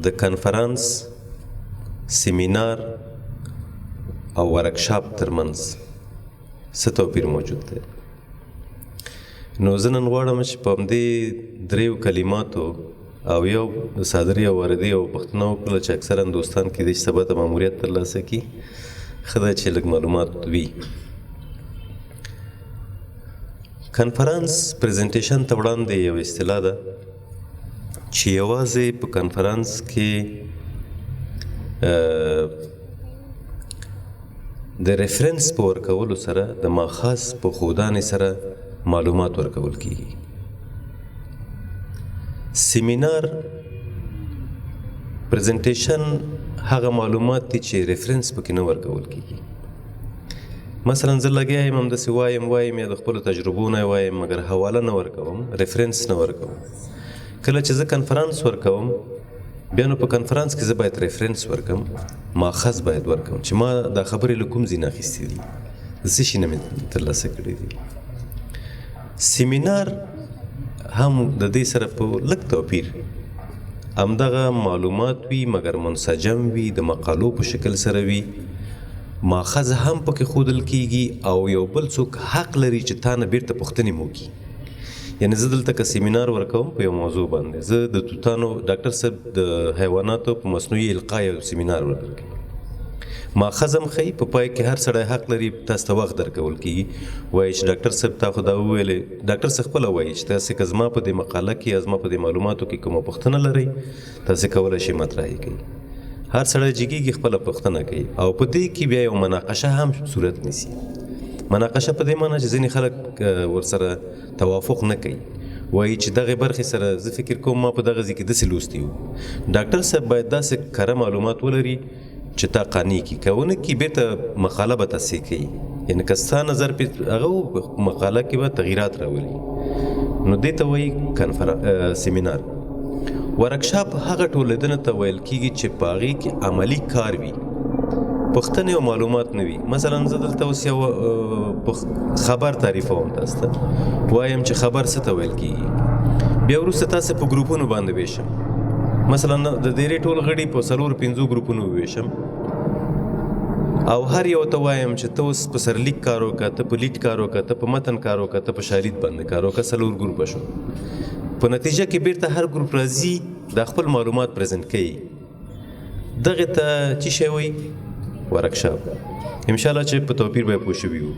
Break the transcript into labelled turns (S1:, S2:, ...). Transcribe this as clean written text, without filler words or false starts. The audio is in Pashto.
S1: د کنفرانس، سیمینار او ورکشاپ ترمنځ څه توپیر موجود دی؟ نو زه نن غواړم چې په همدې دریو کلماتو او یو د صادرې او واردې او پوښتنه وکړه چې اکثرا دوستان کېدای شي سبا ته ماموریت ترلاسه کړي، ښه ده چې لږ معلومات وي. کنفرانس presentation ته وړاندې یو اصطلاح ده چې یوازې په کنفرانس کې د reference په ورکولو سره، د ماخذ په ښودانې سره معلومات ورکول کیږي. سیمینار presentation هغه معلومات دي چې reference پکې نه ورکول کیږي. مثلا زه لګیا یم، همداسې وایم وایم یا د خپلو تجربو نه وایم، مګر حواله نه ورکوم، reference نه ورکوم. کله چې زه کنفرانس ورکوم، بیا نو په کنفرانس کې زه باید reference ورکم، ماخذ باید ورکم چې ما دا خبرې له کوم ځای نه اخیستې دي، د څه شي نه مې ترلاسه کړې دي. سیمینار هم د دې سره په لږ توپیر همدغه معلومات وي، مګر منسجم وي، د مقالو په شکل سره وي، ماخذ هم پکې ښودل کیږي او یو بل څوک حق لري چې تا نه بیرته پوښتنې مو وکړي. یعنی زه دلته که سیمینار ورکوم په یو موضوع باندې، زه د توتانو ډاکټر صاحب د حیواناتو په مصنوعي القا یو سیمینار ورکوي، ماخذ هم ښیي، په پای کې هر سړی حق لري، تاسو ته وخت درکول کیږي، وایي چې ډاکټر صاحب تا خو دا وویلې، ډاکټر صاحب خپله وایي چې تاسې که زما په دې مقاله کې یا زما په دې معلوماتو کې کومه پوښتنه لرئ، تاسې کولی شئ مطرح یې کړئ. هر سړی جګیږي، خپله پوښتنه کوي او په دې کې بیا یو مناقشه هم صورت نیسي. مناقشه په دې معنی چې ځینې خلک ورسره توافق نه کوي، وایي چې دغې برخې سره زه فکر کوم ما په دغه ځای کې داسې لوستي وو. ډاکټر صاحب باید داسې کره معلومات ولري چې تا قانع کړي، که ونه کړي بیرته مقاله به تصحیح کوي، یعنی که ستا نظر پې هغه و، مقاله کې به تغییرات راولي. نو دې ته وایي سیمینار. ورکشاپ هغه ټولېدنه ته ویل کیږي چې په هغې کې عملي کار وي، پوښتنې او معلومات نه وي. مثلا زه دلته اوس یو خبر تعریفوم، تاسو ته وایم چې خبر څه ته ویل کیږي، بیا وروسته تاسو په ګروپونو باندې ویشم. مثلا د دیرې ټول غړي په څلور پنځو ګروپونو ویشم او هر یو ته وایم چې ته اوس په سرلیک کار وکړه، ته په lead کار وکړه، ته په متن کار وکړه، ته په شالید باندې کار وکړه. څلور ګروپه شو. په نتیجه کې بیرته هر ګروپ راځي، دا خپل معلومات present کوي. دغه ته چی شی وایي؟ ورکشاپ. انشاءالله چې په توپیر به پوه شوي یو.